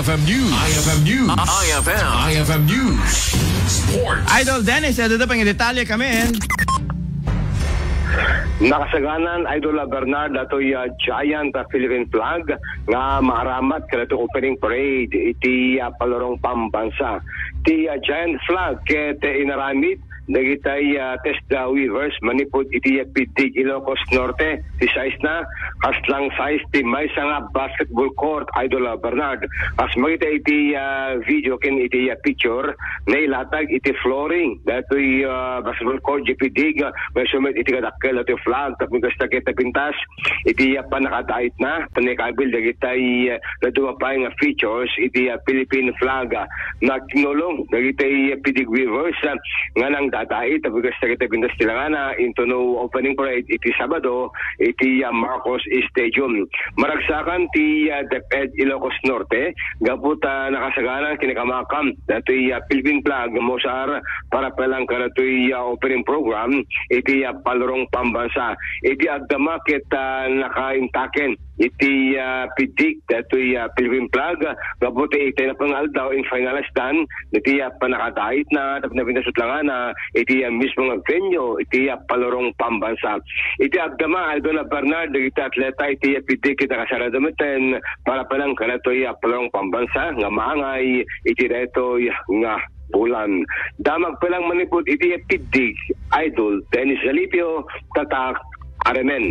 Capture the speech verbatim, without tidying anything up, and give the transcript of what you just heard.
F M News. I F M News. I F M. I F M News. Sports. Idol Dennis, adu pay nga detalye kami. Nakasaganan, Idol Bernard, datoy, ah, giant, ah, Philippine flag nga maaramat kadatoy opening parade iti, ah, palurong pambansa. Ti, ah, giant flag ket inaramid dagitay, ah, TESDA weavers manipud iti, ah, Piddig, Ilocos Norte. Ti size na, kasla size ti maysa nga basketball court, Idol, ah, Bernard. Kas makita iti, ah, video ken iti, ah, picture, nailatag iti flooring datoy, ah, basketball court, J P Dig, ah, nga isu met iti kadakkel datoy flag, tapno kasta ket napintas iti, ah, pannakadaitna, panikabil dagitay, ah, dadduma pay nga features iti, ah, Philippine flag, ah, nga kinulong dagitay, ah, Piddig weavers, ah, nga nangdadait, tapno kasta ket napintas ti langana, intono opening parade iti Sabado, iti, ah, Marcos Stadium. Maragsakan ti, ah, DepEd Ilocos Norte gapu ta nakasaganan kinakamakam datoy, ah, Philippine flag nga mausar para pay laeng kadatoy, ah, opening program iti, ah, palurong pambansa. Iti agdama ket, ah, nakaintaken iti, ah, Piddig datoy, ah, Philippine flag gapu ta iti napangaldaw in finalist dan iti, ah, pannakadaitna tapno napintas ti langana iti, ah, mismo nga venue iti, ah, palurong pambansa. Iti agdama, Idol Bernard, dagiti atleta iti, ah, Piddig ket nakasarado metten para pay laeng kadatoy, ah, palurong pambansa nga maangay iti daytoy nga bulan. Damag pay laeng manipud iti, ah, Piddig, Idol Dennis Galipio, Tatak, Aremen.